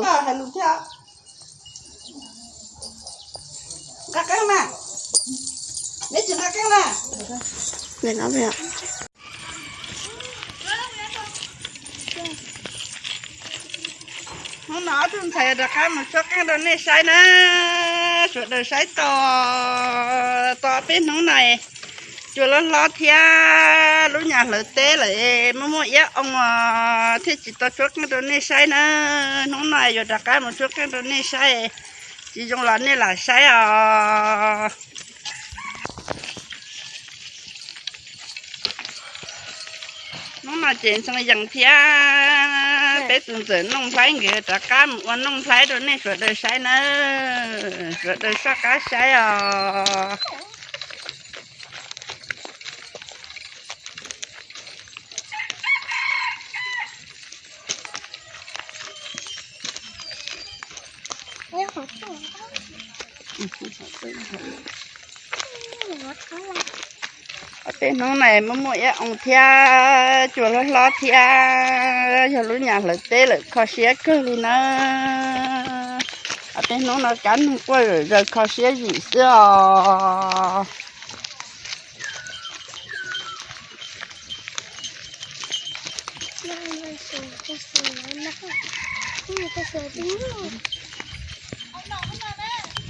Hais lus thiab. Nqa qeej na. Neb tsis nqa qeej na. Hnub no ob tug ntxhais rov qab mus tshuab qeej rau nej saib na. Sawv daws saib tau, tau peb hnub no cua hlob hlob thiab lub nyam hlawv teb lawm, muaj muaj iab oo os, thiaj tsis tau tshuab qeej rau nej saib na. Hnub no yuav rov qab mus tshuab qeej rau nej saib, tsis zoo los nej lam saib os. Hnub no ces Ntxhee Yees thiab peb tus ntxawm Nooj Nplhaib nkawd rov qab mus ua Nooj Nplhaib rau nej sawv daws saib na. Sawv daws soj qab saib os. Ob peb hnub no muaj muaj iab oo thiab cua hlob hlob thiab, yog lub nyam hlawv teb lawm kho siab kawg li na. Ob peb hnub no kab noog quaj zawm zaws kho siab zim xwb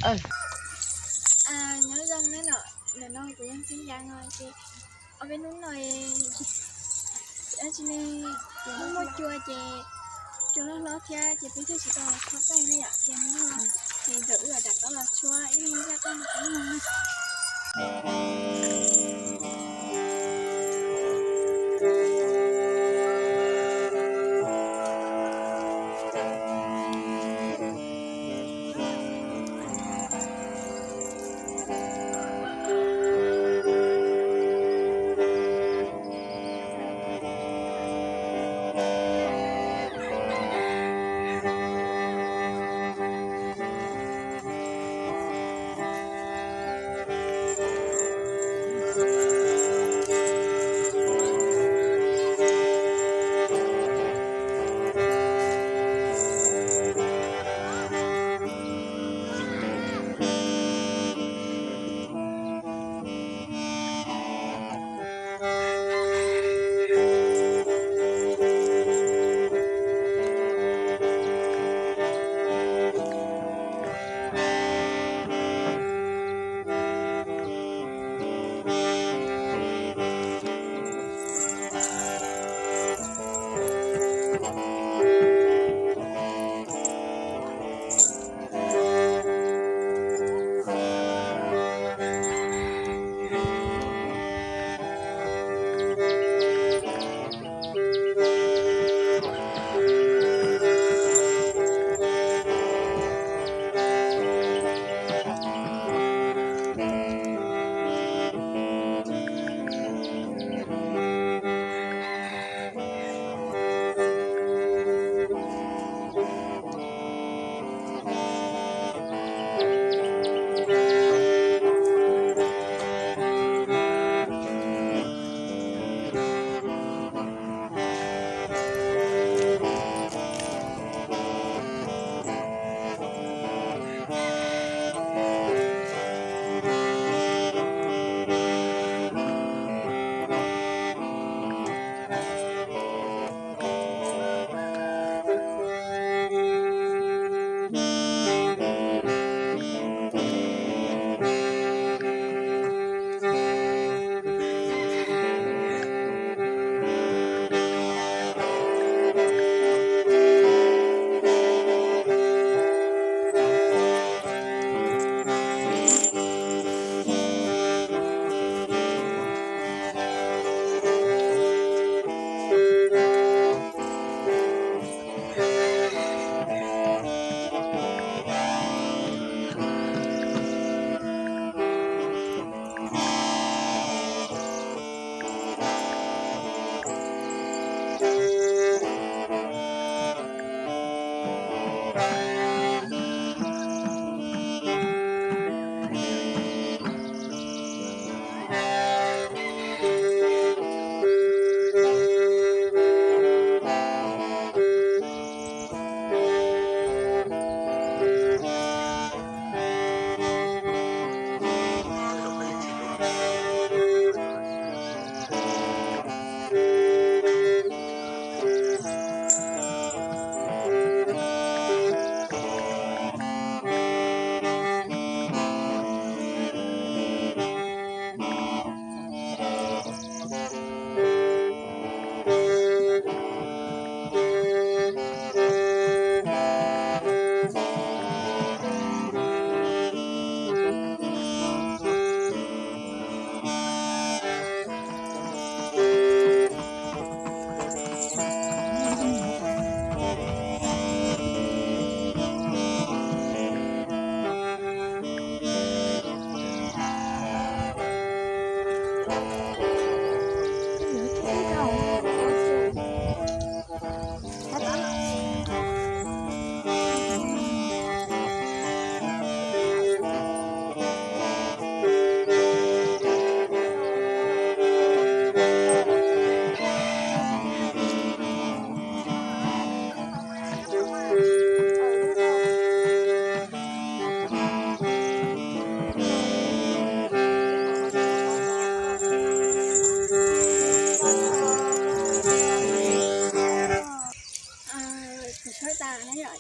os. Nyob zoo na, ntawm no kuv yog Ntxhee Yees no ces ob peb hnub no tsis ne, muaj muaj cua ces cua hlob hlob thiab ces peb thiaj tsis tau los tshuab qeej na yom, ces hnub no ces ntxawm wb rov qab los tshuab ib zaj qeej rau peb mloog na.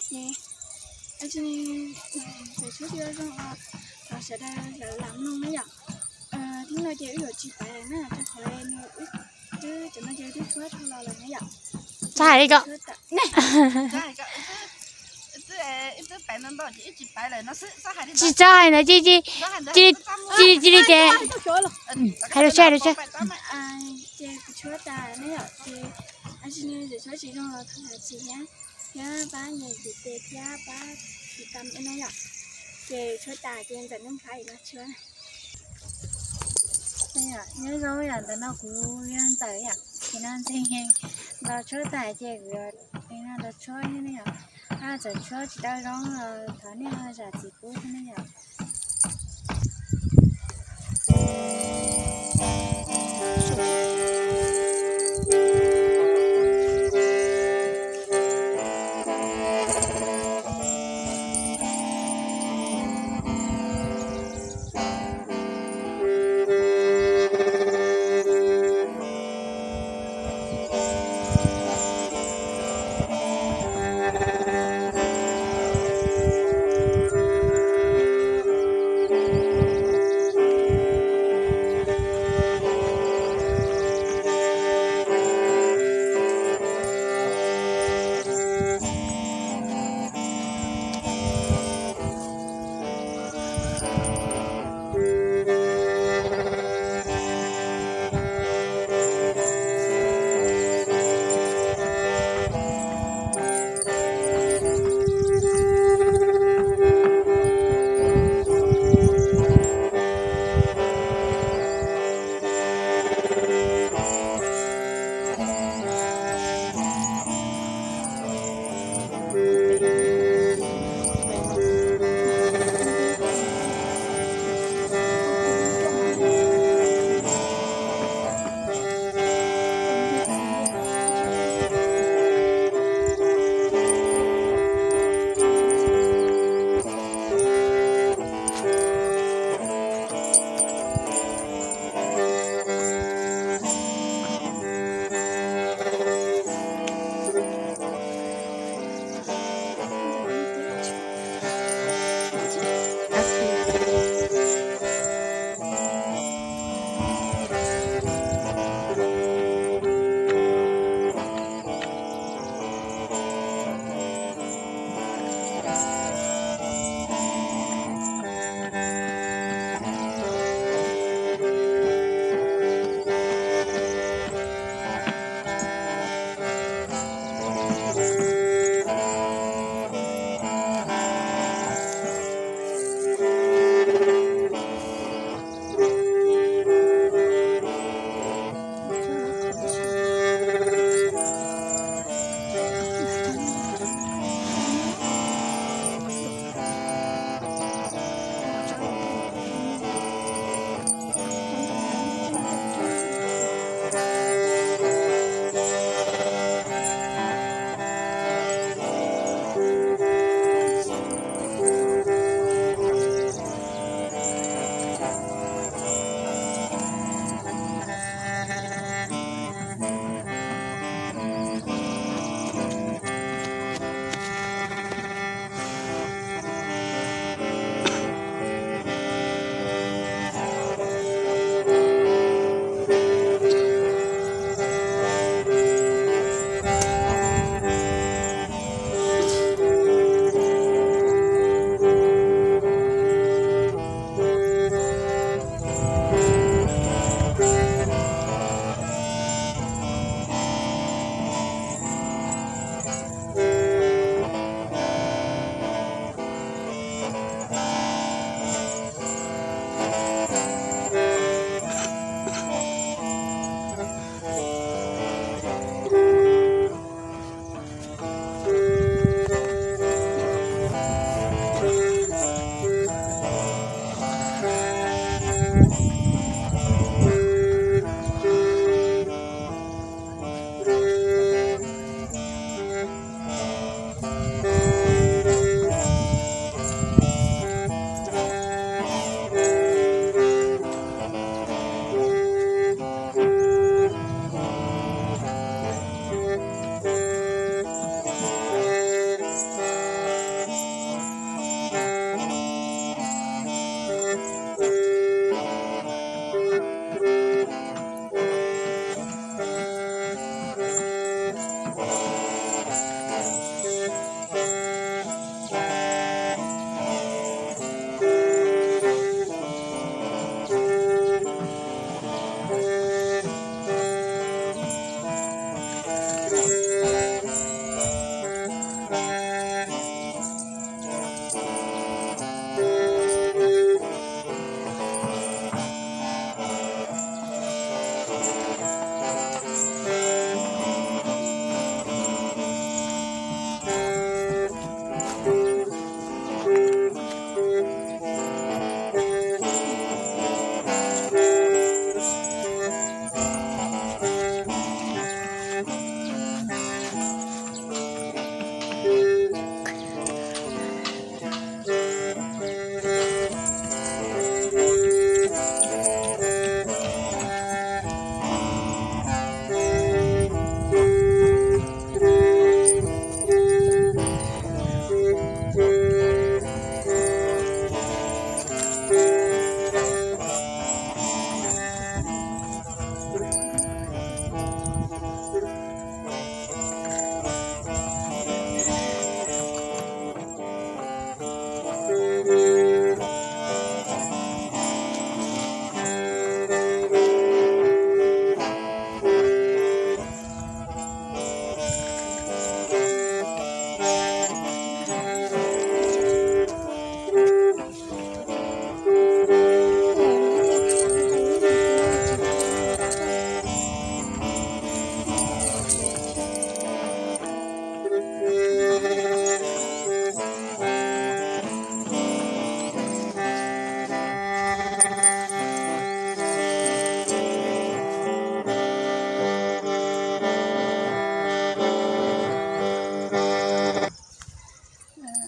Ces, tab sis, ntawm tshuab tsis zoo, thov sawv daws zam lub txim mloog na yom. Hnub no ces wb yuav tsis paiv lawm na, rau qhov nws, wb cov no ces wb twb tshuab dhau los lawm na yom. Txhob hais li ko. Tsis txhob hais ntawd, cia li tias, hais rau seb, hais rau seb. Ces kuv tshuab tas na yom, ces tab sis nws tshuab tsis zoo los thov zam txim thiab, thiab pab nias ntiv tes thiab pab tiv tam na yom. Ces tshuab tas ces Ntxawm Nuj Nplhaib los tshuab. Nyob zoo yom, ntawm no kuv yog Ntxawm yom, ces no Ntxawm los tshuab tas ces kuv los tshuab thiab ne yom. Txawm tshuab tsis tau zoo los thov nej zam txim pub thiab ne yom.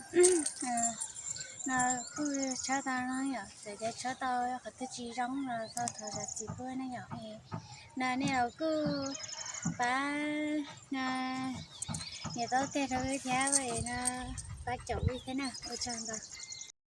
No kuj tshawb tau no yom, txawm tias tshawb tau qhov twg tsis zoo los thov zam txim pub ne yom. No nej los kuj pab no niam tab teg rau wb thiab no, pab caum wb thiab na, ua tsaug ntau.